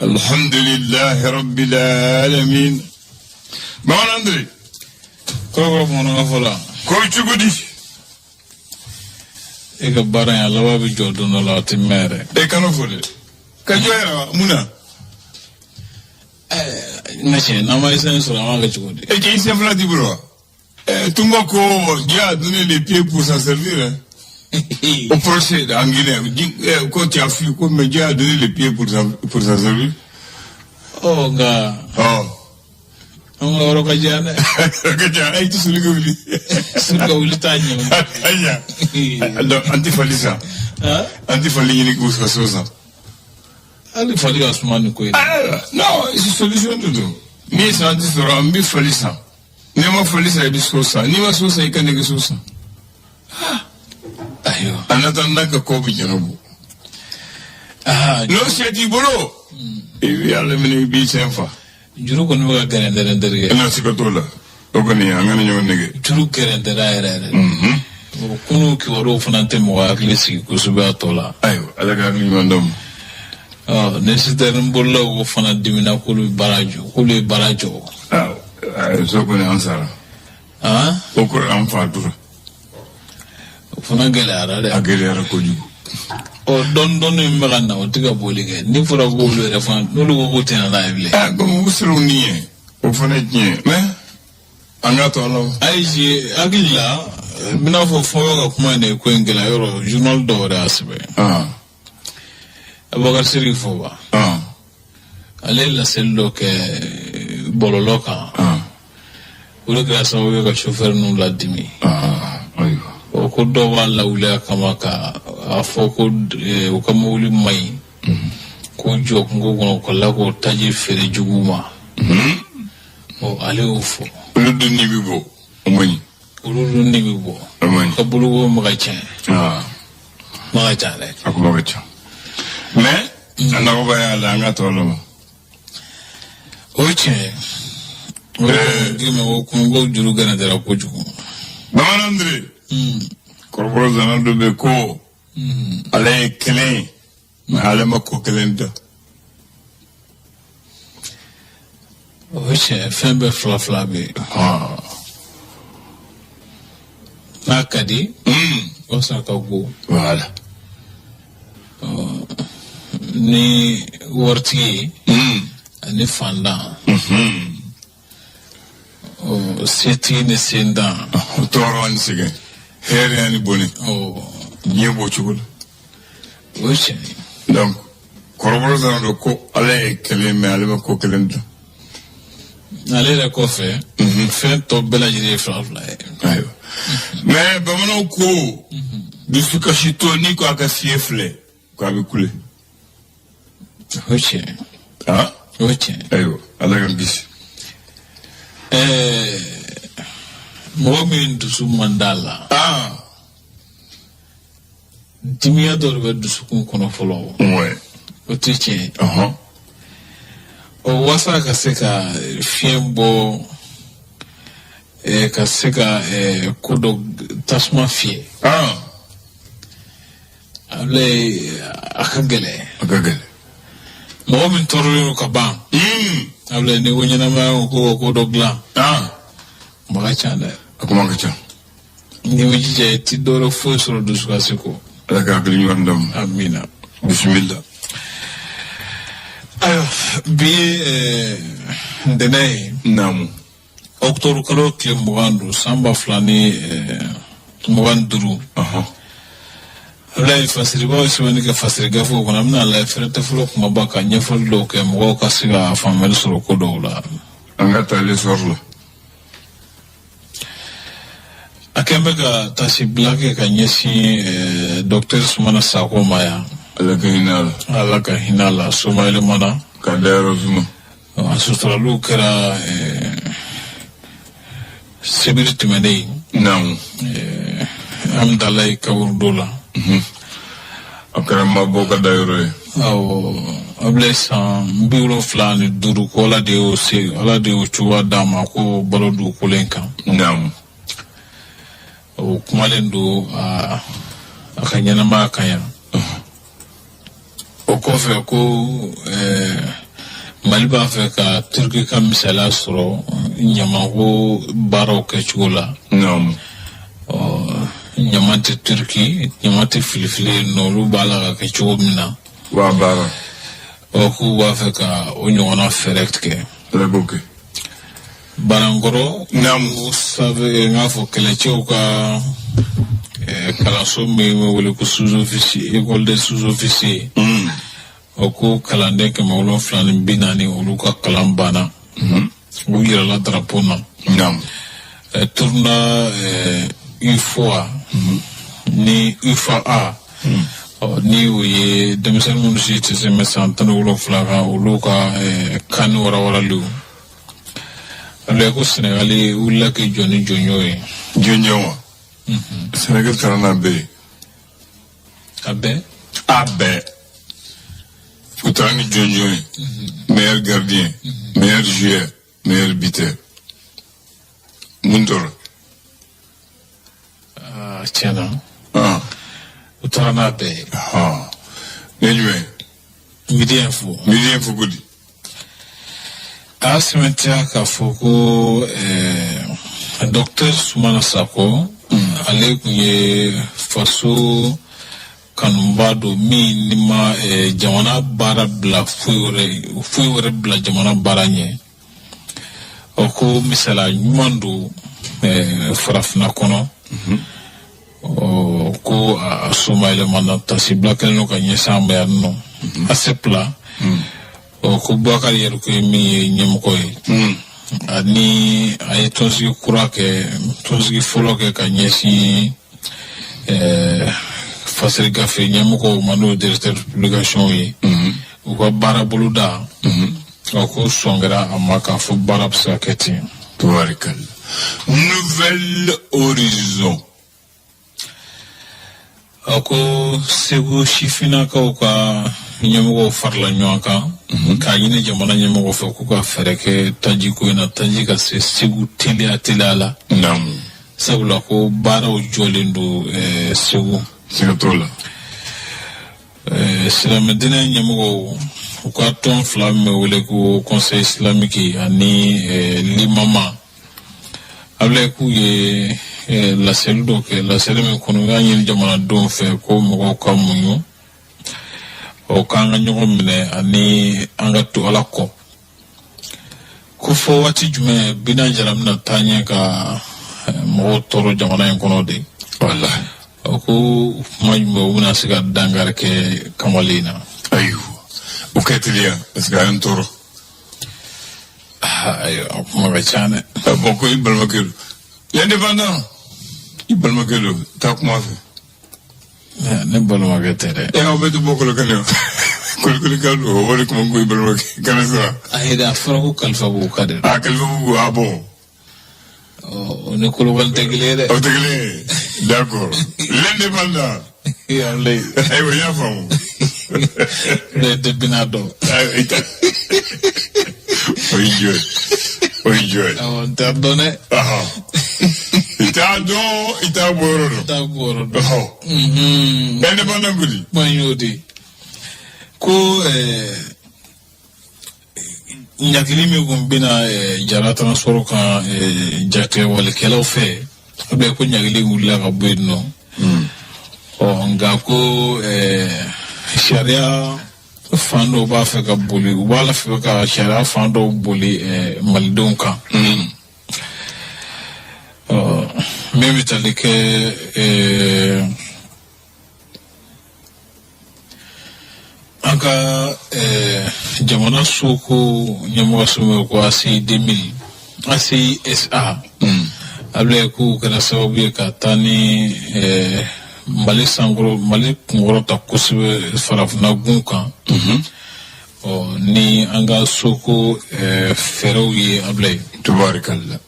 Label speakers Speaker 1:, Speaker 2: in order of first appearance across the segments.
Speaker 1: Alhamdulillahi rabbil alamin. Bamanan Andre.
Speaker 2: Kɔrɔkɔrɔ bamanankan fɔ la.
Speaker 1: Ko cogo di?
Speaker 2: E ka baara in a laban bɛ jɔ don dɔ la, a tɛ mɛn yɛrɛ.
Speaker 1: E kan'o fɔ dɛ. Ka jɔ yɛrɛ wa, mun na?
Speaker 2: N ka cɛ, n'an ma essence sɔrɔ, an b'a kɛ cogo di?
Speaker 1: E cɛ, i sen fila t'i bolo wa? Tunba ko Dieu a donné les pieds pour s'en servir. Hein? Au procès en Guinée, ko tu as fui, ko mais Dieu a donné les pieds pour s'en servir.
Speaker 2: Ɔ, nka an ka yɔrɔ ka jan dɛ.
Speaker 1: Ka jan, i tɛ soli ka wuli.
Speaker 2: Soli ka wuli t'a ɲɛ.
Speaker 1: Ayiwa. Donc, an tɛ fali san. An tɛ fali ɲini k'u ka so san.
Speaker 2: Hali fali ka suma nin ko in.
Speaker 1: Ah, non, solution de don. N'i ye san ti sɔrɔ, an bɛ fali san. N'i ma fali san, i bɛ so san. N'i ma so san, i ka nɛgɛso san.
Speaker 2: Ayiwa.
Speaker 1: En attendant que ko bɛ ɲɛnabɔ. N'o se t'i bolo, i bɛ Ala minɛ, i b'i sen fa.
Speaker 2: Juru kɔni bɛ ka gɛrɛntɛrɛ n terikɛ.
Speaker 1: I na siga t'o la. O kɔni, an kana ɲɔgɔn nɛgɛ.
Speaker 2: Juru gɛrɛntɛra yɛrɛ yɛrɛ. O kunu kibaruyaw fana tɛ mɔgɔ hakili sigi kosɛbɛ a tɔ la.
Speaker 1: Ayiwa, Ala ka hakili ɲuman d'an ma.
Speaker 2: Ɔ, ni citerne bolilaw ko fana dimina k'olu bɛ baara jɔ, k'olu ye baara jɔ.
Speaker 1: Awɔ, so kɔni, an sara. O kɔrɔ, an fatura.
Speaker 2: O fana gɛlɛyara dɛ.
Speaker 1: A gɛlɛyara kojugu.
Speaker 2: Ɔ, dɔɔni dɔɔni min bɛ ka na, o tɛ ka boli kɛ. Ni fɔra k'olu yɛrɛ fana, n'olu ko k'u tɛna n'a ye bilen.
Speaker 1: Ah, komi u siranw ni ye, o fana ye tiɲɛ ye. Mais an k'a to Ala ma.
Speaker 2: Ayi, hakili la, n bɛna fɔ fɔlɔ ka kuma in de ko in gɛlɛya yɔrɔ, journal dɔw yɛrɛ y'a sɛbɛn. Abubakar Sidiki Fɔba. Ale ye laseli dɔ kɛ bɔlɔlɔ kan. O de kɛra sababu ye ka chauffeur ninnu ladimi.
Speaker 1: Ayiwa.
Speaker 2: O ko dɔw b'a lawuli a kama ka a fɔ ko u ka mobili man ɲi. K'o jɔ kungo kɔnɔ ka la k'o taji feere juguw ma. Ɔ, ale y'o fɔ.
Speaker 1: Olu dun ni bɛ bɔ, o man ɲi.
Speaker 2: Olu dun ni bɛ bɔ.
Speaker 1: O man ɲi.
Speaker 2: Ka boloko ma ka tiɲɛ. Ma ka ca dɛ.
Speaker 1: A kuma ka ca. Mais a nɔgɔba y'a la, an k'a to Ala ma.
Speaker 2: O ye tiɲɛ ye. O ye k'i ma ko kungo juru gɛrɛntɛra kojugu.
Speaker 1: Bamanan Andre. Kɔrɔbɔrɔ zana dɔ bɛ ko ale ye kelen ye, mais ale ma ko kelen da.
Speaker 2: O ye tiɲɛ ye, fɛn bɛɛ fila fila bɛ yen. N'a ka di, o sɔrɔ ka go.
Speaker 1: Voilà.
Speaker 2: Ni waritigi ye ani fantan. Ɔ, setigi ni sentan.
Speaker 1: Tɔɔrɔ ani sɛgɛn, hɛrɛ ani bɔnɛ. Diɲɛ b'o cogo la.
Speaker 2: O ye tiɲɛ ye.
Speaker 1: Donc kɔrɔbɔrɔ zana dɔ ko ale ye kelen, mais ale ma ko kelen da.
Speaker 2: Ale yɛrɛ kɔfɛ, fɛn tɔ bɛɛ lajɛlen ye fila fila ye.
Speaker 1: Ayiwa. Mais bamananw ko dusukasitɔ, n'i ko a ka fiɲɛ filɛ, k'a bɛ kule.
Speaker 2: O ye tiɲɛ ye. O ye tiɲɛ ye.
Speaker 1: Ayiwa, Ala k'an kisi.
Speaker 2: Mɔgɔ min dusu man d'a la. Dimiya dɔ de bɛ dusukun kɔnɔ fɔlɔ. O tɛ tiɲɛ ye. O wasa ka se ka fiɲɛ bɔ, ka se ka ko dɔ tasuma fiyɛ. Ale a ka gɛlɛn.
Speaker 1: A ka gɛlɛn.
Speaker 2: Mɔgɔ min tɔɔrɔlen don ka ban. Abulayi, ni ko ɲɛnamaya ko ko dɔ dilan. Kuma ka ca dɛ.
Speaker 1: A kuma ka ca.
Speaker 2: N'i bɛ jija, i ti dɔwɛrɛ foyi sɔrɔ dusukasi kɔ.
Speaker 1: Ala ka hakili ɲuman d'an ma.
Speaker 2: Amina.
Speaker 1: Bisimila.
Speaker 2: Ayiwa, bi ye ntɛnɛn ye.
Speaker 1: Naamu.
Speaker 2: Octobre kalo tile 20 don, san 2025. Abulayi, fasiribaw ye sɛbɛnni kɛ fasiri gafew kɔnɔ. An bɛna lajɛ fɛrɛ tɛ fɔlɔ kumaba ka ɲɛfɔli dɔw kɛ, mɔgɔw ka se ka faamuyali sɔrɔ ko dɔw la.
Speaker 1: An ka taa l'essor la.
Speaker 2: A kɛn bɛ ka taasibila kɛ ka ɲɛsin docteur Sumana Sako ma yan.
Speaker 1: Ala ka hinɛ a la.
Speaker 2: Ala ka hinɛ a la, somayɛlɛmana.
Speaker 1: Ka dayɔrɔ suma.
Speaker 2: A suturaliw kɛra sibiri tɛmɛnen.
Speaker 1: Naamu.
Speaker 2: Amidalayi kaburudo la.
Speaker 1: A kɛra mabɔ ka dayɔrɔ ye.
Speaker 2: Awɔ, Abulayi, san 75 ko Ala de y'o se, Ala de y'o cogoya d'a ma ko balo dugukolo in kan.
Speaker 1: Naamu.
Speaker 2: O kumalen don a ka ɲɛnamaya kan yan. O kɔfɛ ko Mali b'a fɛ ka Turki ka misaliya sɔrɔ ɲamanko baaraw kɛcogo la.
Speaker 1: Naamu.
Speaker 2: Ɔ, ɲaman tɛ Turki, ɲaman tɛ filifili yen nɔ, olu b'a la ka kɛ cogo min na.
Speaker 1: U b'a baara.
Speaker 2: Ɔ, k'u b'a fɛ ka o ɲɔgɔnna fɛɛrɛ tigɛ.
Speaker 1: Fɛɛrɛ b'o kɛ.
Speaker 2: Banankɔrɔ.
Speaker 1: Naamu.
Speaker 2: Sabe, n k'a fɔ kɛlɛcɛw ka kalanso min bɛ wele ko sous-officier, école des sous-officiers. O ko kalanden 740 olu ka kalan banna. U yirala drapeau na.
Speaker 1: Naamu.
Speaker 2: Tournoi UFOA ni UFAA. Ɔ, ni o ye denmisɛnnin minnu si tɛ tɛmɛ san 17 kan, olu ka kan warawalaliw. Ale ko Senegali wulila k'i jɔ ni jɔnjɔn ye.
Speaker 1: Jɔnjɔn wa? Sénégal taara n'a bɛɛ ye.
Speaker 2: A bɛɛ?
Speaker 1: A bɛɛ. U taara ni jɔnjɔn ye. Meilleur gardien, meilleur joueur, meilleur buteur. Mun tora?
Speaker 2: Aa, tiɲɛ na.
Speaker 1: Ah.
Speaker 2: U taara n'a bɛɛ ye.
Speaker 1: Ah. Ne jumɛn?
Speaker 2: Midi Info.
Speaker 1: Midi Info ko di?
Speaker 2: A sɛmɛntiya k'a fɔ ko docteur Sumana Sako, ale tun ye faso kanuba don min ni ma jamana baara bila foyi wɛrɛ, foyi wɛrɛ bila jamana baara ɲɛ. Ɔ, ko misaliya ɲuman don farafinna kɔnɔ. Ɔ, ko a somayɛlɛmana tasibila kɛlen don ka ɲɛsin an ma yan nɔ. ASEP la. Ɔ, ko Bubakari Yɛriko ye min ye ɲɛmɔgɔ ye. Ani a ye tɔnsigi kura kɛ, tɔnsigi fɔlɔ kɛ ka ɲɛsin fasiri gafe ɲɛmɔgɔw ma, n'o ye directeur de publication ye. U ka baara boloda. Ɔ, ko sɔn kɛra a ma k'a fɔ baara bɛ se ka kɛ ten.
Speaker 1: Tubarikalla. Nouvel Horizon.
Speaker 2: A ko Segu sifinnakaw ka ɲɛmɔgɔw farala ɲɔgɔn kan k'a ɲini jamana ɲɛmɔgɔw fɛ k'u ka fɛɛrɛ kɛ tajiko in na, taji ka se Segu teliya teliya la.
Speaker 1: Naamu.
Speaker 2: Sabula ko baaraw jɔlen don Segu.
Speaker 1: Siga t'o la.
Speaker 2: Silamɛdinɛ ɲɛmɔgɔw, u ka tɔn fila min bɛ wele ko Conseil islamique ani limama, Abulayi, k'u ye laseli dɔ kɛ, laseli min kɔnɔ u y'a ɲini jamanadenw fɛ ko mɔgɔw ka muɲu, o k'an ka ɲɔgɔn minɛ ani an ka to Ala kɔ. Ko fɔ waati jumɛn Bina Jara bɛna taa ɲɛ ka mɔgɔw tɔɔrɔ jamana in kɔnɔ de?
Speaker 1: Walahi.
Speaker 2: O ko kuma jumɛn u bɛna se ka dankari kɛ kamalen na?
Speaker 1: Ayiwa. O kɛ teliya parce que a ye n tɔɔrɔ.
Speaker 2: Ayiwa, a kuma ka ca dɛ.
Speaker 1: Ah, bon, ko i balimakɛ don. L'Indépendant. I balimakɛ don. Taa kuma fɛ.
Speaker 2: Ne balimakɛ tɛ dɛ.
Speaker 1: E, aw bɛɛ tɛ bɔ kolokani wa? Kolokolika don, o de kuma ko i balimakɛ kana sira.
Speaker 2: Ayi dɛ, a fɔra ko kalifa b'u ka de.
Speaker 1: Ah, kalifa b'u, ah bon.
Speaker 2: O ni Kolokani tɛ kelen ye dɛ.
Speaker 1: Aw tɛ kelen ye. D'accord. L'Indépendant.
Speaker 2: Walayi.
Speaker 1: Ayiwa, n y'a faamu.
Speaker 2: Ne tɛ bina dɔn.
Speaker 1: Ayiwa, i ta. O y'i jɔ ye. O y'i jɔ ye.
Speaker 2: Awɔ, n t'a dɔn dɛ.
Speaker 1: Ahan. I t'a dɔn, i t'a bɔ yɔrɔ dɔn.
Speaker 2: N t'a bɔ yɔrɔ dɔn.
Speaker 1: Ɔhɔ. L'Indépendant ko di?
Speaker 2: Kuma in y'o de ye. Ko ɲagili min kun bɛna Jara Transport kan jatigɛwalikɛlaw fɛ, a bɛ ko ɲagili wulila ka bɔ yen nɔ. Ɔ, nka ko sariya fan dɔw b'a fɛ ka boli, u b'a la fɛ ka sariya fan dɔw boli malidenw kan. Ɔ, min bɛ tali kɛ an ka jamana soko ɲɛmɔgɔso min ko ACI 2000, ACI SA, a bɛ k'u kɛra sababu ye ka taa ni Mali sankɔrɔ, Mali kunkɔrɔta kosɛbɛ farafinna gun kan. Ɔ, ni an ka soko fɛɛrɛw ye, Abulayi.
Speaker 1: Tubarikalla.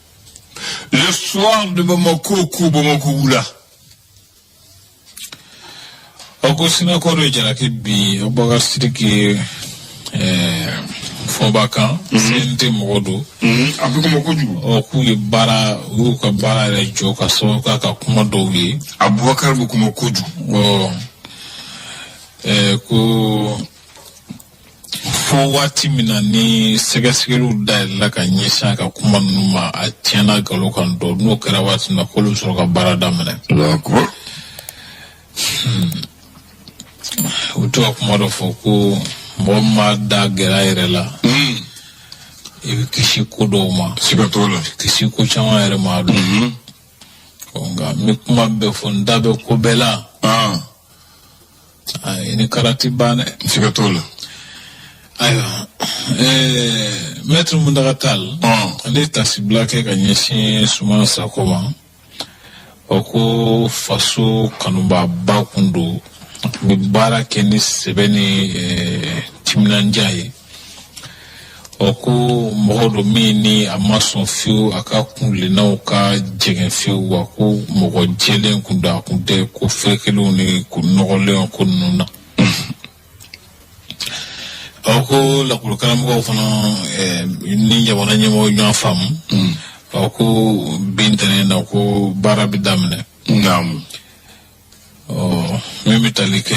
Speaker 1: Le Soir de Bamako ko Bamako wula.
Speaker 2: Aw ko Sinakɔrɔ ye jalaki bi Abubakar Sidiki fɔba kan, CNT mɔgɔ don.
Speaker 1: A bɛ kuma kojugu.
Speaker 2: Ɔ, k'u ye baara, u y'u ka baara yɛrɛ jɔ ka sababu k'a ka kuma dɔw ye.
Speaker 1: Abubakar bɛ kuma kojugu.
Speaker 2: Ɔ, ko Fo waati min na ni sɛgɛsɛgɛliw dayɛlɛla ka ɲɛsin a ka kuma ninnu ma, a tiɲɛna nkalon kan dɔn, n'o kɛra waati min na, k'olu bɛ sɔrɔ ka baara daminɛ.
Speaker 1: Allahu akbar.
Speaker 2: U bɛ to ka kuma dɔ fɔ ko mɔgɔ min m'a da gɛrɛ a yɛrɛ la, i bɛ kisi ko dɔw ma.
Speaker 1: Siga t'o la.
Speaker 2: Kisi ko caman yɛrɛ ma dɔn. Nka n bɛ kuma bɛɛ fɔ, n da bɛ ko bɛɛ la. Ayi, ni karati ban dɛ.
Speaker 1: Siga t'o la.
Speaker 2: Ayiwa, maître Mountaga Tall, ale ye tasibila kɛ ka ɲɛsin Sumana Sakɔ ma. O ko faso kanubaaba kun don, a tun bɛ baara kɛ ni sɛbɛ ni timinandiya ye. O ko mɔgɔ don min ni a ma sɔn fiyewu a ka kuntilennaw ka jɛngɛ fiyewu, wa ko mɔgɔ jɛlen kun don, a kun tɛ ko ferekelenw ni ko nɔgɔlenw ko ninnu na. Aw ko lakɔlikaramɔgɔw fana ni jamana ɲɛmɔgɔ ɲɔgɔn faamu. Aw ko bi ntɛnɛn na ko baara bɛ daminɛ. Ɔ, min bɛ tali kɛ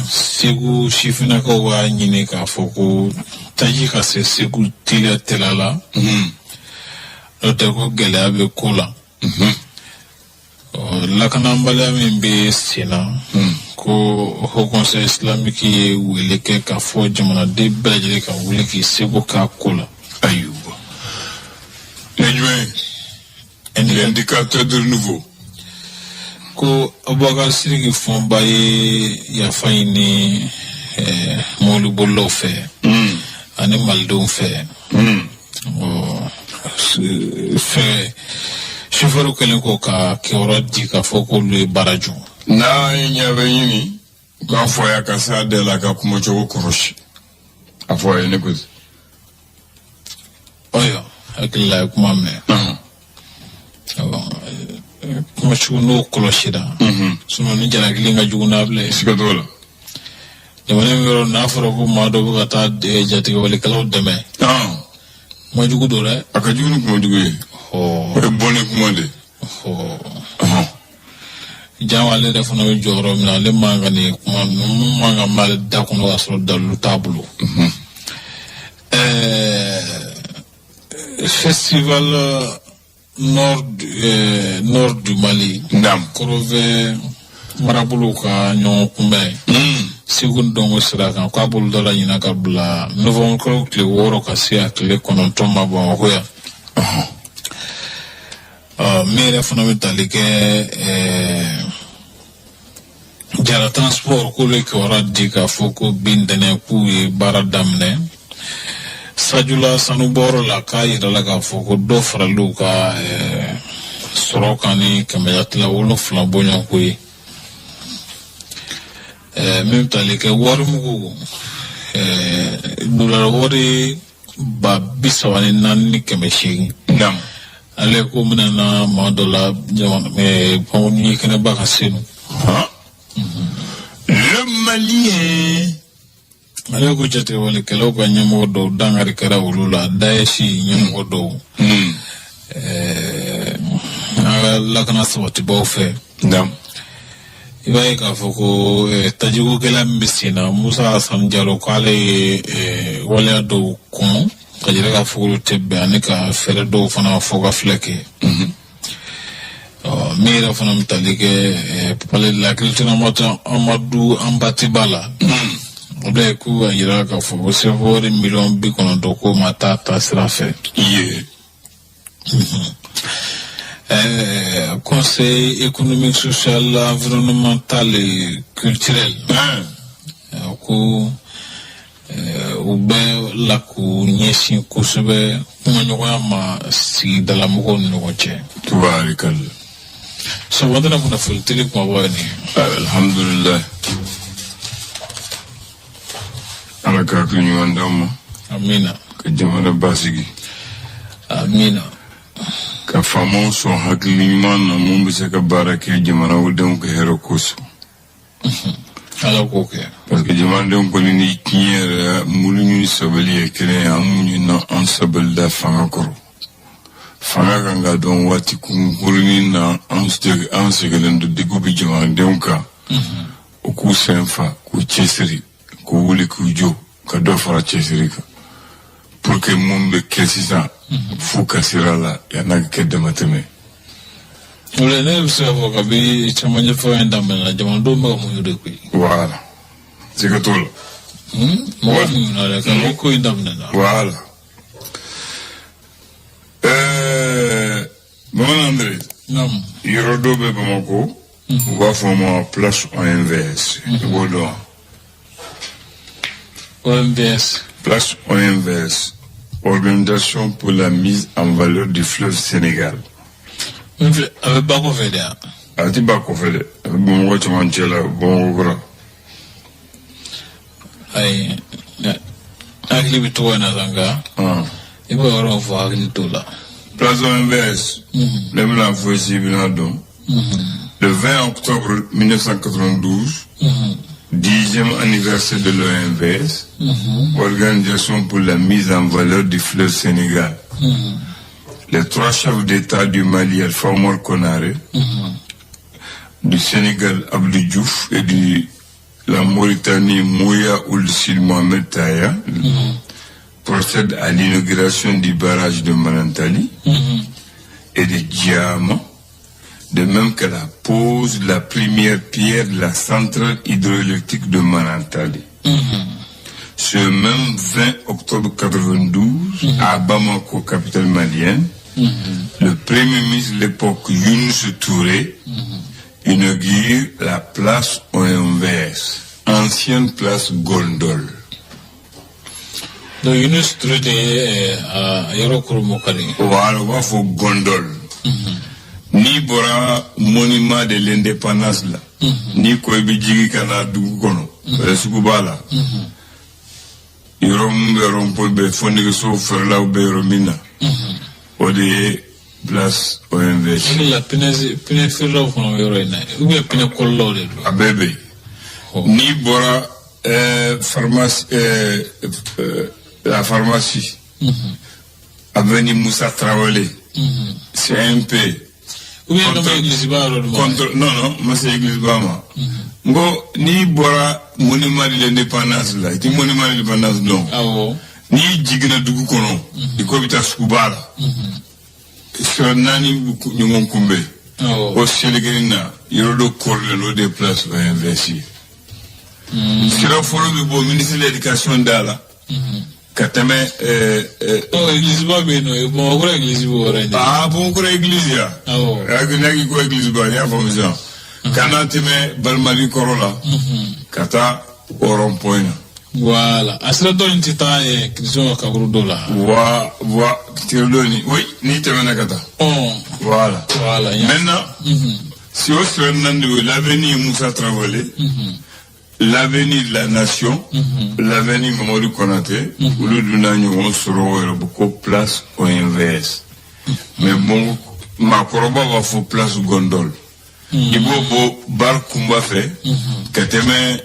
Speaker 2: Segu, sifinnakaw b'a ɲini k'a fɔ ko taji ka se Segu teliya teliya la, n'o tɛ ko gɛlɛya bɛ ko la. Ɔ, lakanabaliya min bɛ sen na, ko Haut Conseil islamique ye wele kɛ k'a fɔ jamanaden bɛɛ lajɛlen ka wuli k'i seko k'a ko la.
Speaker 1: Ayiwa, ne jumɛn? L'indicateur de renouveau.
Speaker 2: Ko Abubakar Sidiki Fɔnba ye yafa ɲini mɔbilibolilaw fɛ ani malidenw fɛ. Ɔ, fɛn sofɛriw kɛlen kɔ ka kibaruya di k'a fɔ k'olu ye baara jɔ.
Speaker 1: N'a ye ɲɛ bɛ ɲini k'a fɔ a ye, a ka se a da la, a ka kumacogo kɔlɔsi. A fɔ a ye ne ko.
Speaker 2: Ayiwa, hakili la ye kuma mɛn. Kumacogo n'o kɔlɔsira, sinon ni jalakili ka jugu n'a bilen.
Speaker 1: Siga t'o la.
Speaker 2: Jamana in yɔrɔ n'a fɔra ko maa dɔ bɛ ka taa jatigɛwalekɛlaw dɛmɛ, kuma jugu don dɛ.
Speaker 1: A ka jugu ni kuma jugu ye. O ye bɔnni kuma de.
Speaker 2: Jango ale yɛrɛ fana bɛ jɔyɔrɔ min na, ale man ka nin kuma ninnu man ka m'ale da kɔnɔ k'a sɔrɔ dalilu t'a bolo. Festival nord du Mali, Kɔrɔfɛ marabolow ka ɲɔgɔn kunbɛn Segu ni dɔnko sira kan, k'a bolodala ɲinan ka bila novembre kalo tile 6 ka se a tile 9 ma Bamakɔ yan. Min yɛrɛ fana bɛ tali kɛ Jara Transport, k'olu ye kibaruya di k'a fɔ ko bi ntɛnɛn k'u ye baara daminɛ Sajula sanubɔyɔrɔ la, k'a yirala k'a fɔ ko dɔ faral'u ka sɔrɔ kan ni 700 bɔɲɔgɔnko ye. Min bɛ tali kɛ warimugu, dolari wari 34,800, ale ko bɛna na maa dɔ la jamana pankurun kɛnɛba ka Senu.
Speaker 1: Le Malien.
Speaker 2: Ale ko jatigɛwalekɛlaw ka ɲɛmɔgɔ dɔw dankari kɛra olu la, Daesh ɲɛmɔgɔ dɔw, an ka lakana sabatibaw fɛ. I b'a ye k'a fɔ ko tajiko gɛlɛya min bɛ sen na, Musa Hassan Jalo k'ale ye waleya dɔw kɔn ka yira k'a fɔ k'olu tɛ bɛn, ani ka fɛɛrɛ dɔw fana fɔ ka filɛ kɛ. Ɔ, min yɛrɛ fana bɛ tali kɛ palais de la culture Amadu Anbatiba la, o bɛ ye k'u ka yira k'a fɔ ko CFA wari miliyɔn 90 k'o ma taa ta sira fɛ. Conseil économique, social, environnemental et culturel, ko u bɛ la k'u ɲɛsin kosɛbɛ kumaɲɔgɔnya ma sigidalamɔgɔw ni ɲɔgɔn cɛ.
Speaker 1: Tubaarikala.
Speaker 2: Sɔgɔmada kunnafoni teli kumabaw ye nin ye.
Speaker 1: Alhamdulilayi, Ala ka hakili ɲuman d'an ma.
Speaker 2: Amina.
Speaker 1: Ka jamana basigi.
Speaker 2: Amina.
Speaker 1: Ka faamaw sɔn hakili ɲuman na mun bɛ se ka baara kɛ jamanadenw ka hɛrɛ kosɔn.
Speaker 2: Ala k'o kɛ.
Speaker 1: Parce que jamanadenw kɔni ni tiɲɛ yɛrɛ, mulu ni sabali ye kelen ye. An mun na an sabalila fanga kɔrɔ, fanga kan ka dɔn waati kunkurunin na an sɛgɛnnen don, degun bɛ jamanadenw kan, u k'u sen fa, k'u cɛsiri, k'u wuli k'u jɔ. Ka dɔ fara cɛsiri kan pour que mun bɛ kɛ sisan f'u ka sira la yan'a ka kɛ damatɛmɛ.
Speaker 2: O la ne bɛ se k'a fɔ kabi cɛmancɛ fanga in daminɛna, jamanadenw bɛ ka muɲu de koyi.
Speaker 1: Voilà, siga t'o la.
Speaker 2: Mɔgɔ muɲuna dɛ kabi ko in daminɛna.
Speaker 1: Voilà. Bamanan André.
Speaker 2: Naamu.
Speaker 1: Yɔrɔ dɔ bɛ Bamakɔ, u b'a fɔ o ma place OMVS, i b'o dɔn wa?
Speaker 2: OMVS.
Speaker 1: Place OMVS, Organisation pour la mise en valeur du fleuve Sénégal.
Speaker 2: Min filɛ, a bɛ ba kɔfɛ de yan?
Speaker 1: A ti ba kɔfɛ dɛ, a bɛ Bamakɔ cɛmancɛ la, Bamakɔ kura.
Speaker 2: Ayi, ne hakili bɛ tɔgɔ in na sa, nka i bɛ ka yɔrɔ min fɔ, hakili t'o la.
Speaker 1: Place OMVS, ne bɛna fɔ si i bɛna dɔn. Le 20 octobre 1992, 10e anniversaire de l'OMVS, Organisation pour la mise en valeur du fleuve Sénégal. Les trois chefs d'État du Mali, Alpha Omar Konaré, du Sénégal, Abdou Diouf, et de la Mauritanie, Mouya Ould Sid Mohamed Taya, procèdent à l'inauguration du barrage de Manantali et de Diama, de même que la pose de la première pierre de la centrale hydroélectrique de Manantali. Ce même 20 octobre 92, à Bamako, capitale malienne, le premier ministre de l'époque, Younous Touré, inaugure la place OMVS, ancienne place Gondol.
Speaker 2: Donc Yunus Touré de ye a yɔrɔ kurumokari.
Speaker 1: Voilà, u b'a fɔ Gondol. N'i bɔra monument de l'Indépendance la, n'i ko i bɛ jigin ka na dugu kɔnɔ, sugu b'a la, yɔrɔ min bɛ rond-point bɛ fo nɛgɛso feerelaw bɛ yɔrɔ min na, o de ye place OMVS.
Speaker 2: Hakili la pneu feerelaw fana bɛ yɔrɔ in na, ou bien pneu kɔlɔlaw de don?
Speaker 1: A bɛɛ bɛ yen. N'i bɔra pharmacie, la pharmacie, avenue Moussa Traoré, CMP.
Speaker 2: Ou bien dɔ bɛ église ba yɔrɔ dɔ ma?
Speaker 1: Contre, non, non, ma se église ba ma. N ko n'i bɔra monument de l'Indépendance la, i ti monument de l'Indépendance dɔn?
Speaker 2: Awɔ.
Speaker 1: N'i jiginna dugu kɔnɔ, i ko i bɛ taa suguba la, sira naani bɛ ɲɔgɔn kunbɛn. O selekelen na, yɔrɔ dɔ kɔrilen, o de ye place OMVS ye. Sira fɔlɔ bɛ bɔ ministre de l'Éducation da la ka tɛmɛ
Speaker 2: Ɔ, église ba bɛ yen nɔ, Bamakɔ église b'o yɔrɔ in de.
Speaker 1: Aa, Bamakɔ église ya.
Speaker 2: Awɔ.
Speaker 1: N'a ko église ba, n y'a faamu sisan. Ka na tɛmɛ Balimali kɔrɔ la ka taa o rond point na.
Speaker 2: Voilà, a sira dɔ in tɛ taa kirisɔn ka kaburu dɔ la?
Speaker 1: Wa tiro dɔ ni, oui, n'i tɛmɛna ka taa. Voilà.
Speaker 2: Voilà.
Speaker 1: Maintenant, si o sira naani de bɛ, l'avenue Moussa Traoré, l'avenue de la Nation, l'avenue Mamadou Konaté, olu donna ɲɔgɔn sɔrɔ o yɛrɛ ko place OMVS. Mais bon, maakɔrɔba b'a fɔ place Gondol. I b'o bɔ bar kunba fɛ ka tɛmɛ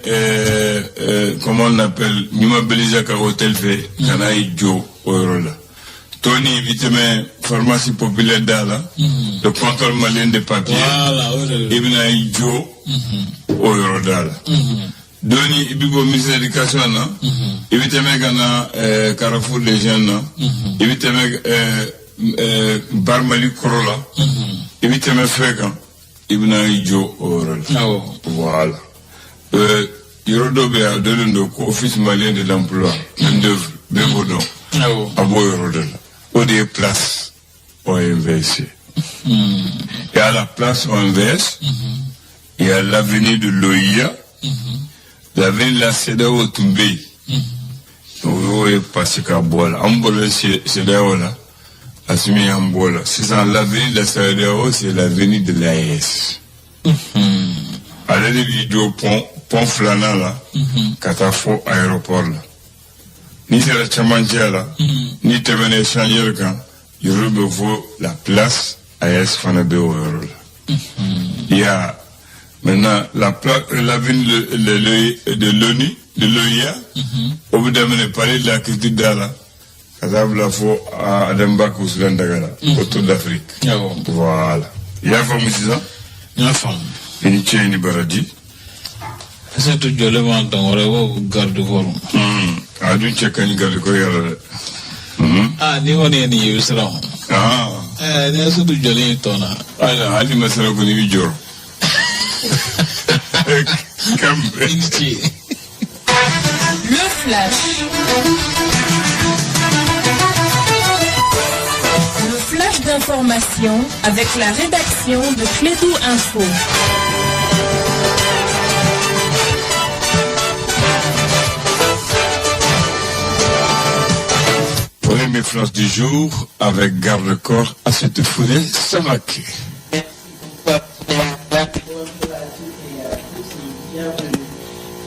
Speaker 1: comment on appelle, Ɲuman Belisa ka hôtel fɛ ka na i jɔ o yɔrɔ la. Tɔni, i bɛ tɛmɛ pharmacie populaire da la, le comptoir malien de papier.
Speaker 2: Voilà, o de.
Speaker 1: I bɛna i jɔ o yɔrɔ da la. Dɔɔni, i bɛ bɔ ministère de l'Éducation na, i bɛ tɛmɛ ka na Carrefour des Jeunes na, i bɛ tɛmɛ bar Mali kɔrɔ la, i bɛ tɛmɛ fɛn kan, i bɛna i jɔ o yɔrɔ la. Voilà. Yɔrɔ dɔ bɛ yen, a dɔnnen don ko Office malien de l'Emploi, main d'œuvre, bɛɛ b'o dɔn. A b'o yɔrɔ de la. O de ye place OMVS. Et à la place OMVS, il y a l'avenue de l'OUA, l'avenue de la CEDEAO tun bɛ yen. O y'o ye passé ka bɔ a la. An bɔra CEDEAO la, Assimi y'an bɔ la. Sisan, l'avenue de la CEDEAO, c'est l'avenue de l'AES. Ale de b'i jɔ pont filanan la ka taa fo aéroport la. N'i sera cɛmancɛ la, n'i tɛmɛna échangeur kan, yɔrɔ bɛ fɔ la place AES fana bɛ o yɔrɔ la. Il y a maintenant la place, l'avenue de l'ONU, de l'OUA, o bɛ daminɛ palais de la Culture da la ka taa bila fo Adamba Ousmane Dagala, autour d'Afrique. Voilà. I y'a faamu sisan?
Speaker 2: N y'a faamu.
Speaker 1: I ni ce, i ni baraji.
Speaker 2: Surtout jɔlen b'an dɔn wɛrɛ, i b'o garde corps.
Speaker 1: A dun cɛ ka ɲi gariko yɛrɛ dɛ.
Speaker 2: Ah, ni kɔni ye nin ye, i bɛ siran o. Ɛɛ, ni Asutu jɔlen ye tɔn na.
Speaker 1: Ayiwa, hali ma siran kɔni, i bɛ jɔrɔ.
Speaker 2: I ni ce.
Speaker 3: Le flash. Le flash d'information avec la rédaction de Klédu Info.
Speaker 1: Premier flash du jour avec garde-corps à cette foulée Samaké.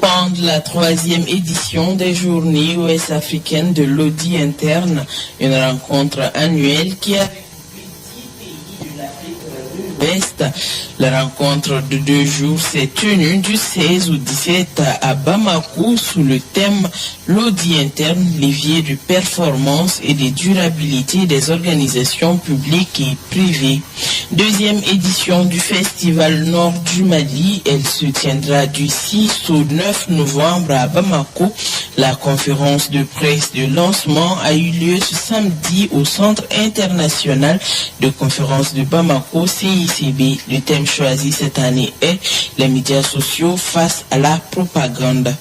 Speaker 4: Pendant la troisième édition des Journées ouest-africaines de l'audit interne, une rencontre annuelle qui a regroupé 10 pays de l'Afrique de l'Ouest. La rencontre de 2 jours s'est tenue du 16 au 17 à Bamako sous le thème l'audit interne, levier de performance et de durabilité des organisations publiques et privées. Deuxième édition du Festival Nord du Mali, elle se tiendra du 6 au 9 novembre à Bamako. La conférence de presse de lancement a eu lieu ce samedi au Centre international de conférence de Bamako, CICB. Le thème choisi cette année est les médias sociaux face à la propagande.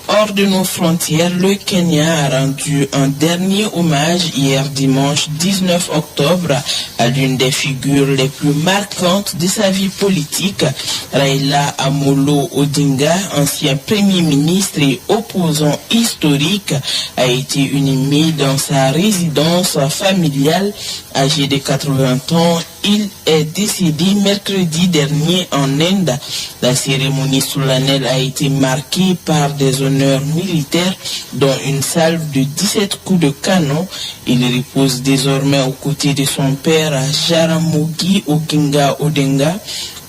Speaker 4: Hors de nos frontières, le Kenya a rendu un dernier hommage hier dimanche 19 octobre à l'une des figures les plus marquantes de sa vie politique, Raila Amolo Odinga, ancien premier ministre et opposant historique, a été inhumé dans sa résidence familiale. Âgé de 80 ans, il est décédé mercredi dernier en Inde. La cérémonie solennelle a été marquée par des honneurs militaires, dont une salve de 17 coups de canon. Il repose désormais aux côtés de son père Jaramogi Oginga Odinga,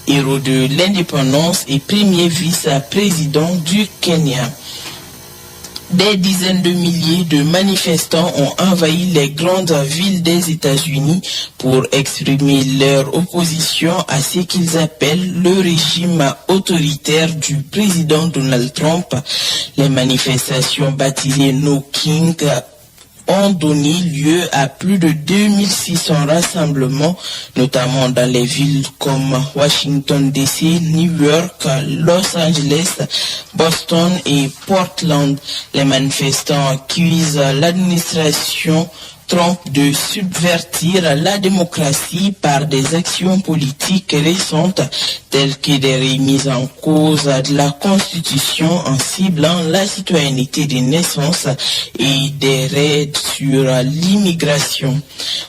Speaker 4: héros de l'indépendance et premier vice-président du Kenya. Des dizaines de milliers de manifestants ont envahi les grandes villes des États-Unis pour exprimer leur opposition à ce qu'ils appellent le régime autoritaire du président Donald Trump. Les manifestations baptisées No King ont donné lieu à plus de 2600 rassemblements, notamment dans les villes comme Washington DC, New York, Los Angeles, Boston et Portland. Les manifestants accusent l'administration Trump de subvertir la démocratie par des actions politiques récentes telles que des remises en cause de la Constitution en ciblant la citoyenneté de naissance et des raids sur l'immigration.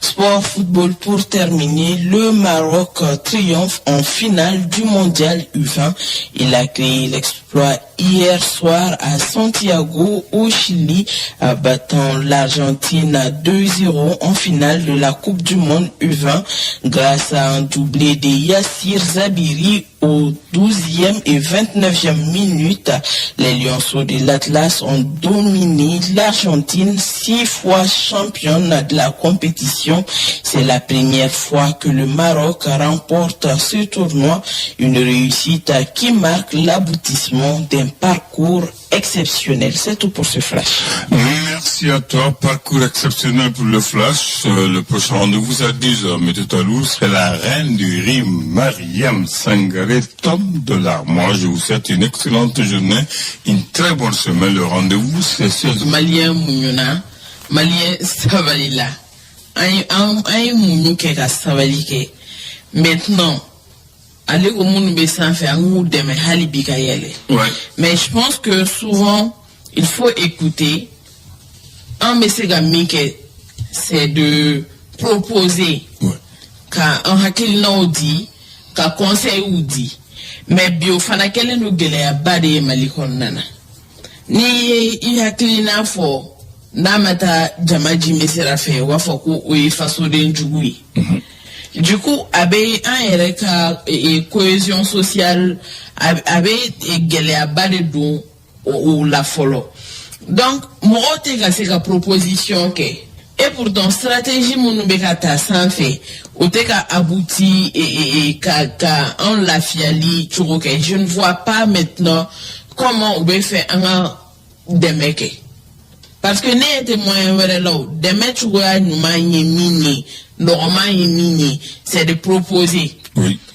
Speaker 4: Sport, football pour terminer, le Maroc triomphe en finale du mondial U20. Il a créé l'exploit hier soir à Santiago au Chili, battant l'Argentine à 2-0 en finale de la Coupe du Monde U20 grâce à un doublé de Yassir Zabiri au 12e et 29e minute. Les Lionceaux de l'Atlas ont dominé l'Argentine, 6 fois championne de la compétition. C'est la première fois que le Maroc remporte ce tournoi, une réussite qui marque l'aboutissement d'un parcours exceptionnel. C'est tout pour ce flash.
Speaker 1: Merci à toi. Parcours exceptionnel pour le flash. Le prochain rendez-vous, c'est à 10h. Mais tout à l'heure, c'est la reine du rime, Mariam Sangaré, Tom Dollar. Moi, je vous souhaite une excellente journée, une très bonne semaine. Le rendez-vous, c'est ce
Speaker 4: Malien muɲuna, Malien sabalila. An ye muɲu kɛ ka sabali kɛ. Maintenant, ale ko minnu bɛ sanfɛ, an k'u dɛmɛ hali bi ka yɛlɛ. Mais je pense que souvent il faut écouter. An bɛ se ka min kɛ, c'est de proposer, ka an hakilinaw di, ka conseils di. Mais bi, o fana kɛlen don gɛlɛyaba de ye Mali kɔnɔna na. N'i ye i hakilina fɔ, n'a ma taa jama jime sira fɛ, u b'a fɔ ko o ye fasoden jugu ye. Du coup, a bɛ an yɛrɛ ka cohésion sociale, a bɛ gɛlɛyaba de don o la fɔlɔ. Donc mɔgɔw tɛ ka se ka proposition kɛ, et pourtant stratégie minnu bɛ ka ta sanfɛ, o tɛ ka abouti ka an lafiyali cogo kɛ. Je ne vois pas maintenant comment u bɛ fɛ an ka dɛmɛ kɛ. Parce que ne ɲɛ tɛ moyen wɛrɛ la o. Dɛmɛ cogoya ɲuman ye min ye, nɔgɔman ye min ye, c'est de proposer.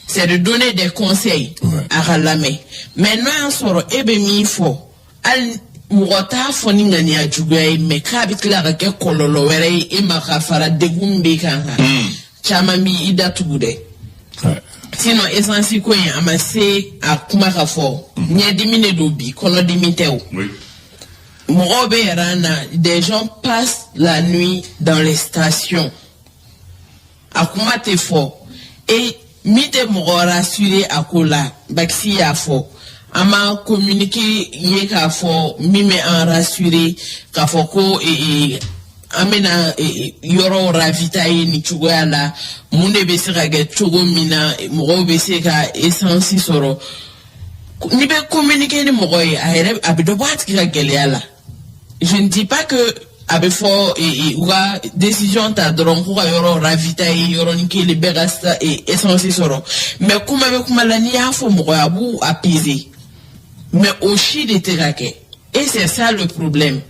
Speaker 4: C'est de donner des conseils a ka lamɛn. Mais n'o y'a sɔrɔ e bɛ min fɔ, hali mɔgɔ t'a fɔ ni ŋaniya juguya ye, mais k'a bɛ tila ka kɛ kɔlɔlɔ wɛrɛ ye e ma ka fara degun min b'e kan kan. Caman b'i datugu dɛ. Sinon essence ko in, a ma se a kuma ka fɔ. Ɲɛdimi de don bi, kɔnɔdimi tɛ o. Mɔgɔw bɛ yɛrɛ na, des gens passent la nuit dans les stations. A kuma tɛ fɔ. Et min tɛ mɔgɔ rassurer a ko la, Bakisi y'a fɔ. An ma communiqué ye k'a fɔ min bɛ an rassurer k'a fɔ ko an bɛna yɔrɔw ravitailler nin cogoya la. Mun de bɛ se ka kɛ cogo min na mɔgɔw bɛ se ka essence sɔrɔ? N'i bɛ communiquer ni mɔgɔ ye, a yɛrɛ a bɛ dɔ bɔ a tigi ka gɛlɛya la. Je ne dis pas que a bɛ fɔ u ka décision ta dɔrɔn k'u ka yɔrɔ ravitailler yɔrɔnin kelen, bɛɛ ka essence sɔrɔ, mais kuma bɛ kuma la, n'i y'a fɔ mɔgɔ ye, a b'u apaiser. Mais o si de tɛ ka kɛ et c'est ça le problème.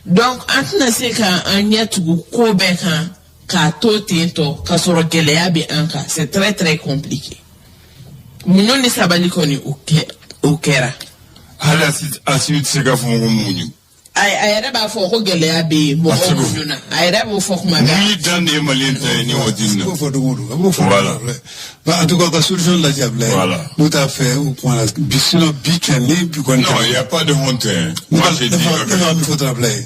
Speaker 4: Donc an tɛna se ka an ɲɛ tugu ko bɛɛ kan k'a to ten tɔ k'a sɔrɔ gɛlɛya bɛ an kan. C'est très très compliqué. Muɲu ni sabali kɔni, o kɛ o kɛra.
Speaker 1: Hali Asimi tɛ se k'a fɔ ko muɲu.
Speaker 4: A yɛrɛ b'a fɔ ko gɛlɛya bɛ yen, mɔgɔw muɲuna. A yɛrɛ b'o fɔ kuma bɛɛ.
Speaker 1: Muɲu dan de ye maliyɛn ta ye nin waati in na.
Speaker 5: A b'o fɔ don o don, a b'o fɔ.
Speaker 1: Voilà.
Speaker 5: Bah, en tout cas, ka solution lajɛ Ablaye.
Speaker 1: Voilà.
Speaker 5: N'u t'a fɛ o kuma la bi, sinon bi tiɲɛ ni bi kɔni
Speaker 1: Non, il y a pas de honte, hein. Moi, j'ai dit.
Speaker 5: Ne fa min fɔ dɔrɔn Ablaye.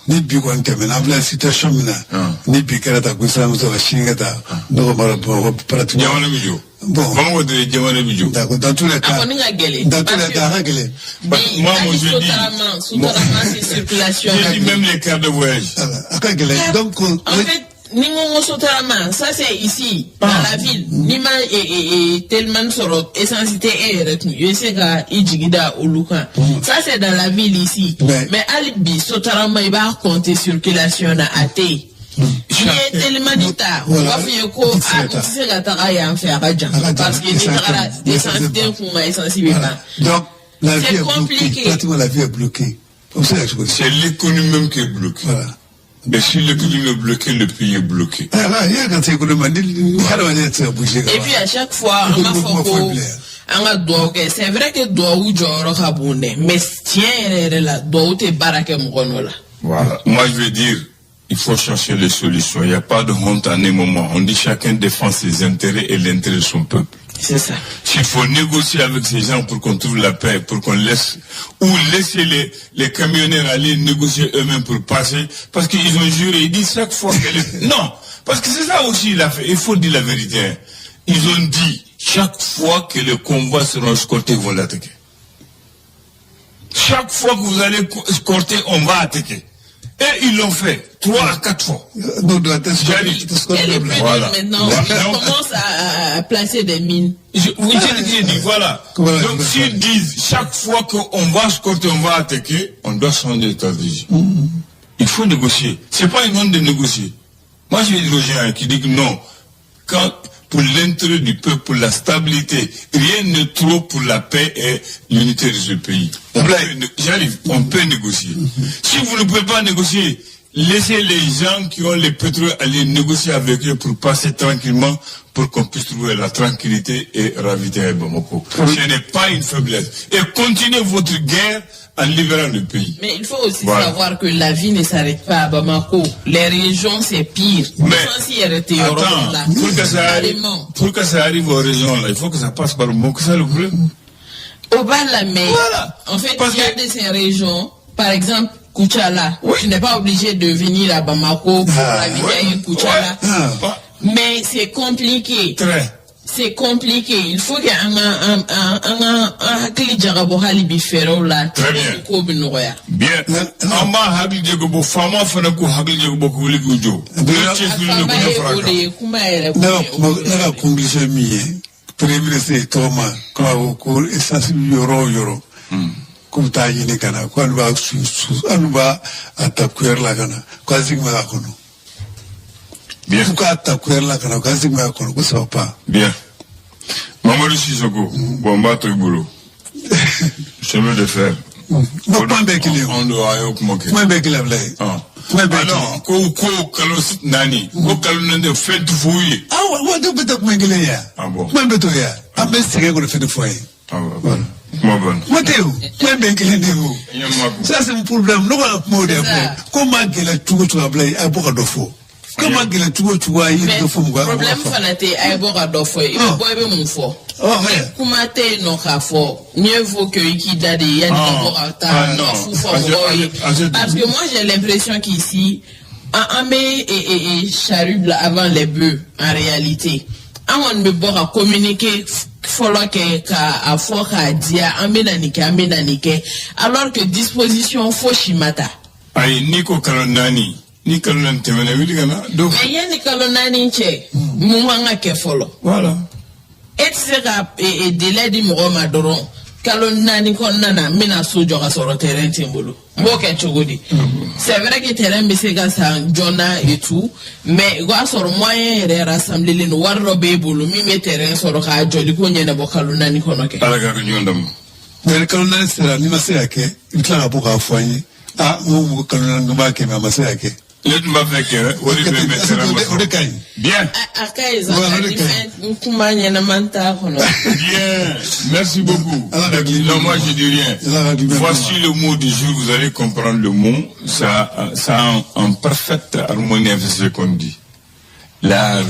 Speaker 5: Ni bi kɔni tɛmɛna, an filɛ situation min na. Ni bi kɛra tan, ko silamɛmuso ka sini kɛ tan, ne ko mara Bamakɔ pratiquement.
Speaker 1: Jamana bɛ jɔ.
Speaker 5: Bon.
Speaker 1: Bamakɔ de jamana bɛ jɔ.
Speaker 5: D'accord, dans tous les cas.
Speaker 4: A kɔni ka gɛlɛn.
Speaker 5: Dans tous les cas, a ka gɛlɛn.
Speaker 4: Bi
Speaker 1: Moi,
Speaker 4: hali
Speaker 1: je dis-
Speaker 4: Sotarama, Sotarama, c'est circulation.
Speaker 1: J'ai dit même les quarts de voyage.
Speaker 5: Voilà, a ka gɛlɛn. Donc,
Speaker 4: En fait, ni n ko Sotarama, ça c'est ici, dans la ville. N'i ma tellement sɔrɔ, essence tɛ e yɛrɛ kun, i bɛ se ka i jigi da olu kan. Ça c'est dans la ville ici. Mais hali bi Sotarama, i b'a compter circulation na, a tɛ yen. N'i ye telimani ta, u b'a f'i ye ko
Speaker 5: I tɛ se
Speaker 4: a
Speaker 5: ka
Speaker 4: i
Speaker 5: taa.
Speaker 4: tɛ se ka taga yan fɛ, a ka jan.
Speaker 5: A ka jan,
Speaker 4: Parce que n'i
Speaker 5: essence
Speaker 4: tagara,
Speaker 5: tɛ-
Speaker 4: essence tɛ n kun, ka essence bɛ ban.
Speaker 5: Donc, la
Speaker 4: C'est
Speaker 5: vie est bloquée.
Speaker 4: compliqué.
Speaker 5: Pratiquement, la vie est bloquée. On sait la chose.
Speaker 1: C'est l'économie même qui est bloquée.
Speaker 5: Voilà.
Speaker 1: Et si l'économie est bloquée, le pays est bloqué.
Speaker 5: Ah, ah, il y a quand c'est économie, ni hadamaden tɛ se ka bouger.
Speaker 4: Et puis à chaque fois, an b'a fɔ ko an ka duwawu kɛ. C'est vrai que duwawu jɔyɔrɔ ka bon dɛ, mais tiɲɛ yɛrɛ yɛrɛ la, duwawu tɛ baara kɛ mɔgɔ nɔ la.
Speaker 1: Voilà. Moi, je veux dire, il faut chercher les solutions. Il n'y a pas de honte à un moment. On dit chacun défend ses intérêts et l'intérêt de son peuple.
Speaker 4: C'est ça.
Speaker 1: S'il faut négocier avec ces gens pour qu'on trouve la paix, pour qu'on laisse, ou laisser les camionneurs aller négocier eux-mêmes pour passer, parce qu'ils ont juré, ils disent chaque fois que les. Non, parce que c'est ça aussi, la fait. Il faut dire la vérité, hein. Ils ont dit, chaque fois que les convois seront escortés, ils vont l'attaquer. Chaque fois que vous allez escorter, on va attaquer. Et ils l'ont fait, trois à quatre fois.
Speaker 5: Non, doit être
Speaker 1: J'arrive.
Speaker 4: Et les plus
Speaker 1: Voilà.
Speaker 4: maintenant,
Speaker 1: Voilà.
Speaker 4: on commence à placer des mines.
Speaker 1: Oui, j'ai dit, voilà.
Speaker 5: Voilà,
Speaker 1: Donc, s'ils disent, chaque fois qu'on va escorter, on va attaquer, on doit changer de stratégie. Il faut négocier. C'est pas une honte de négocier. Moi, je vais dire aux gens qui disent que non. Quand, pour l'intérêt du peuple, pour la stabilité, rien n'est trop pour la paix et l'unité de ce pays. J'arrive, on peut négocier. Si vous ne pouvez pas négocier, laissez les gens qui ont les pétroles aller négocier avec eux pour passer tranquillement, pour qu'on puisse trouver la tranquillité et ravitailler Bamako. Ce n'est pas une faiblesse. Et continuez votre guerre en libérant le pays.
Speaker 4: Mais il faut aussi
Speaker 1: Voilà.
Speaker 4: savoir que la vie ne s'arrête pas à Bamako. Les régions, c'est pire.
Speaker 1: Mais,
Speaker 4: Sans y arrêter,
Speaker 1: attends,
Speaker 4: là.
Speaker 1: pour que ça arrive,
Speaker 4: Carrément.
Speaker 1: Pour que ça arrive aux régions, là, il faut que ça passe par Bamako, c'est ça le problème.
Speaker 4: Au bas là, mais
Speaker 1: Voilà.
Speaker 4: en fait,
Speaker 1: Parce
Speaker 4: il y a
Speaker 1: que-
Speaker 4: de ces régions, par exemple, Koutiala, tu n'es pas obligé de venir à Bamako pour ravitailler Koutiala.
Speaker 1: Ouais.
Speaker 4: Mais c'est compliqué.
Speaker 1: Très.
Speaker 4: C'est compliqué. Il faut qu'an ka an an an ka an hakili jagabɔ hali bi fɛɛrɛw la.
Speaker 1: Très bien.
Speaker 4: Ko bɛ nɔgɔya.
Speaker 1: Bien. An b'a hakili jagabɔ, faama fana k'u hakili jagabɔ k'u wuli k'u jɔ.
Speaker 5: Bien.
Speaker 1: U
Speaker 4: A
Speaker 1: cɛsirilen don
Speaker 4: fanba
Speaker 1: k'u
Speaker 4: ye
Speaker 1: fara
Speaker 4: o de
Speaker 1: kan.
Speaker 4: ye, kuma yɛrɛ
Speaker 5: Ne
Speaker 4: kun
Speaker 5: ka
Speaker 4: ye o
Speaker 5: kuma,
Speaker 4: de
Speaker 5: ne ka
Speaker 4: ye.
Speaker 5: conclusion min ye, premier ministre ye tɔgɔma ko a ko ko essence bɛ yɔrɔ o yɔrɔ, k'u bɛ taa ɲini ka na, ko hali b'a su su, hali b'a a ta cuillère la ka na, ko a sigi bɛ a kɔnɔ.
Speaker 1: Bien.
Speaker 5: K'u k'a ta cuillère la ka na, k'a sigi bɛ a kɔnɔ, ko ça va pas.
Speaker 1: Bien. Mamadou Sissoko, bon, n b'a to i bolo. Chemin de fer.
Speaker 5: Non, kuma bɛɛ kelen o.
Speaker 1: Anw don, a y'o kuma kɛ.
Speaker 5: Kuma bɛɛ kelen, Ablaye. Kuma bɛɛ
Speaker 1: Ah
Speaker 5: kelen.
Speaker 1: Non, ko kalo 4, ko kalo 4 tɛ, fɛn tɛ f'u ye.
Speaker 5: Awɔ, wa dɔw bɛ taa kuma kelen ye yan.
Speaker 1: Ah bon.
Speaker 5: Kuma bɛ to yan. An bɛ sɛgɛn kɔnɔ, fɛn tɛ fɔ an ye.
Speaker 1: Ah bon. Kuma banna.
Speaker 5: Kuma tɛ o. Kuma bɛɛ kelen de ye o.
Speaker 1: N ye ma kun.
Speaker 5: Ça, c'est mon problème. Ne ko ka kuma o de ye, Ablaye. Ko ma gɛlɛ cogo cogo, Ablaye, a ye bɔ ka dɔ fɔ. Ko ma gɛlɛ cogo cogo, a ye
Speaker 4: Mais
Speaker 5: dɔ fɔ mɔgɔ
Speaker 4: problème fana tɛ a ye bɔ ka dɔ fɔ, i bɛ bɔ, i bɛ mun fɔ?
Speaker 5: Ɔ.
Speaker 4: Kuma tɛ yen nɔ k'a fɔ, mieux vaut que i k'i da de yanni ka bɔ ka taa
Speaker 1: Ah, non.
Speaker 4: ka fu fɔ mɔgɔw ye. Parce que moi, j'ai l'impression qu'ici an bɛ charrue bila avant les bœufs. En réalité, an kɔni bɛ bɔ ka communiquer fɔlɔ kɛ ka a fɔ k'a diya, an bɛ na nin kɛ, an bɛ na nin kɛ, alors que disposition fosi ma ta.
Speaker 1: Ayi, n'i ko kalo 4, ni kalo 4 tɛmɛna, wuli ka na dɔ.
Speaker 4: Mais yanni kalo 4 cɛ, mun kan ka kɛ fɔlɔ?
Speaker 1: Voilà.
Speaker 4: E tɛ se ka délai di mɔgɔ ma dɔrɔn, kalo 4 kɔnɔna na n bɛna so jɔ, ka sɔrɔ terrain tɛ n bolo. N b'o kɛ cogo di? C'est vrai que terrain bɛ se ka san joona et tout, mais o b'a sɔrɔ moyen yɛrɛ rassemblé don, wari dɔ b'e bolo min bɛ terrain sɔrɔ k'a jɔli ko ɲɛnabɔ kalo 4 kɔnɔ kɛ.
Speaker 1: Ala ka ɲɔgɔn dama.
Speaker 5: Mais ni kalo 4 sera, n'i ma se ka kɛ, i bɛ tila ka bɔ k'a fɔ an ye: ah, n ko kalo 4 n b'a kɛ, mais a ma se ka kɛ.
Speaker 1: Ne tun b'a fɛ kɛrɛ o de bɛ mɛ terrain ma
Speaker 5: O de ka ɲi.
Speaker 1: Bien.
Speaker 4: A ka ɲi sa.
Speaker 5: Voilà, o
Speaker 4: ni
Speaker 5: de ka ɲi.
Speaker 4: fɛn kuma ɲɛnama t'a kɔnɔ.
Speaker 1: Bien, merci beaucoup.
Speaker 5: Alors,
Speaker 1: Non, moi je dis rien.
Speaker 5: Alors,
Speaker 1: Voici le mot du jour, vous allez comprendre le mot. Ça en parfaite harmonie avec ce qu'on dit. La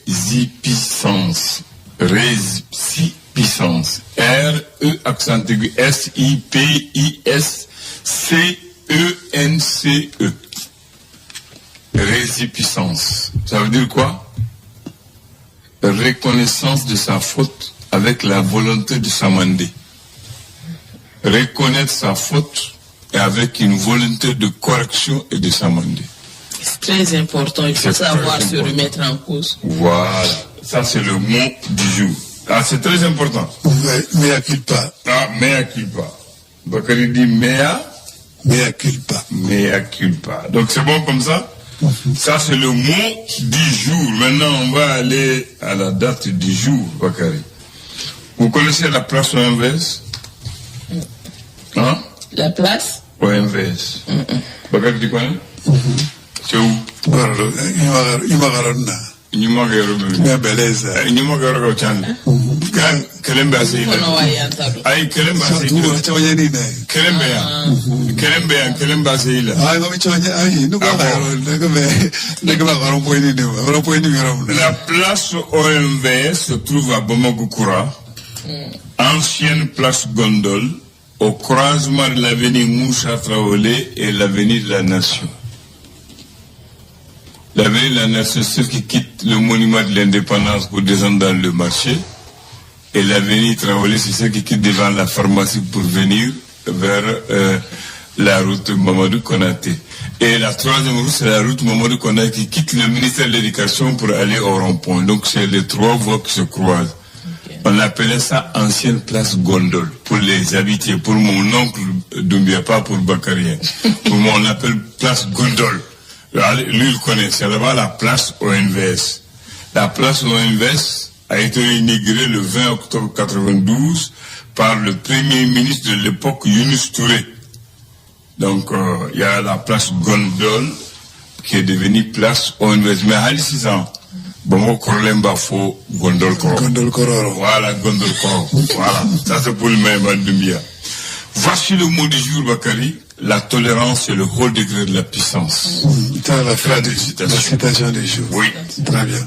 Speaker 1: résipiscence. Résipiscence. R, E, accent aigu, S, I, P, I, S, C, E, N, C, E. Résipiscence. Ça veut dire quoi? Reconnaissance de sa faute avec la volonté de s'amender. Reconnaître sa faute et avec une volonté de correction et de s'amender.
Speaker 4: C'est très important, il faut
Speaker 1: C'est
Speaker 4: savoir
Speaker 1: très
Speaker 4: se
Speaker 1: important.
Speaker 4: Remettre en cause.
Speaker 1: Voilà. Ça, c'est le mot du jour. Ah, c'est très important.
Speaker 5: Ouais, mea culpa.
Speaker 1: Ah, mea culpa. Bakary dit mea,
Speaker 5: Mea culpa.
Speaker 1: Mea culpa. Donc, c'est bon comme ça? Ça, c'est le mot du jour. Maintenant, on va aller à la date du jour, Bakary. Vous connaissez la place OMVS? Hein?
Speaker 4: La place?
Speaker 1: OMVS. Bakary, tu connais? C'est où?
Speaker 5: Ɲuman na.
Speaker 1: Ɲuman kɛ yɔrɔ min.
Speaker 5: Mɛ bɛlɛ sa.
Speaker 1: Ɲuman kɛ yɔrɔ ka ca dɛ. Kelen bɛ a se i la.
Speaker 4: Kɔnɔ wa yan ta don.
Speaker 1: Ayi, kelen bɛ a se i
Speaker 5: Dugu
Speaker 1: la.
Speaker 5: kɔnɔ caman ɲɛ na ye.
Speaker 1: Kelen bɛ yan. Kelen bɛ yan, kelen bɛ a se i la.
Speaker 5: Ah, nko bɛ caman ɲɛ, ayi, ne ko
Speaker 1: Ah
Speaker 5: a
Speaker 1: bon.
Speaker 5: yɔrɔ ne ko bɛ rond-point de ma, rond-point bɛ yɔrɔ min na.
Speaker 1: La place OMVS se trouve à Bamako-Koura, ancienne place Gondole, au croisement de l'avenue Moussa Traoré et l'avenue de la Nation. L'avenue de la Nation, ceux qui quittent le monument de l'indépendance pour descendre dans le marché. Et l'avenue Traoré, c'est ceux qui quittent devant la pharmacie pour venir vers la route Mamadou Konaté. Et la troisième route, c'est la route Mamadou Konaté qui quitte le ministère de l'Éducation pour aller au rond-point. Donc c'est les trois voies qui se croisent. On appelait ça ancienne place Gondole pour les habiter. Pour mon oncle Doumbia, pas pour Bakarien. Pour moi, on l'appelle place Gondole. Lui, il connaît. C'est là-bas la place OMVS. La place OMVS a été inaugurée le 20 octobre 92 par le premier ministre de l'époque, Younous Touré. Donc, il y a la place Gondole qui est devenue place OMVS. Mais hali sisan, Bamako kɔrɔlen b'a fɔ Gondole kɔrɔ.
Speaker 5: Gondole kɔrɔ.
Speaker 1: Voilà, Gondole kɔrɔ. Voilà, ça c'est pour le même Doumbia. Voici le mot du jour, Bakary. La tolérance est le haut degré de la puissance.
Speaker 5: C'est la
Speaker 1: Fin de
Speaker 5: la
Speaker 1: citation.
Speaker 5: Citation du jour.
Speaker 1: Oui.
Speaker 5: Très bien.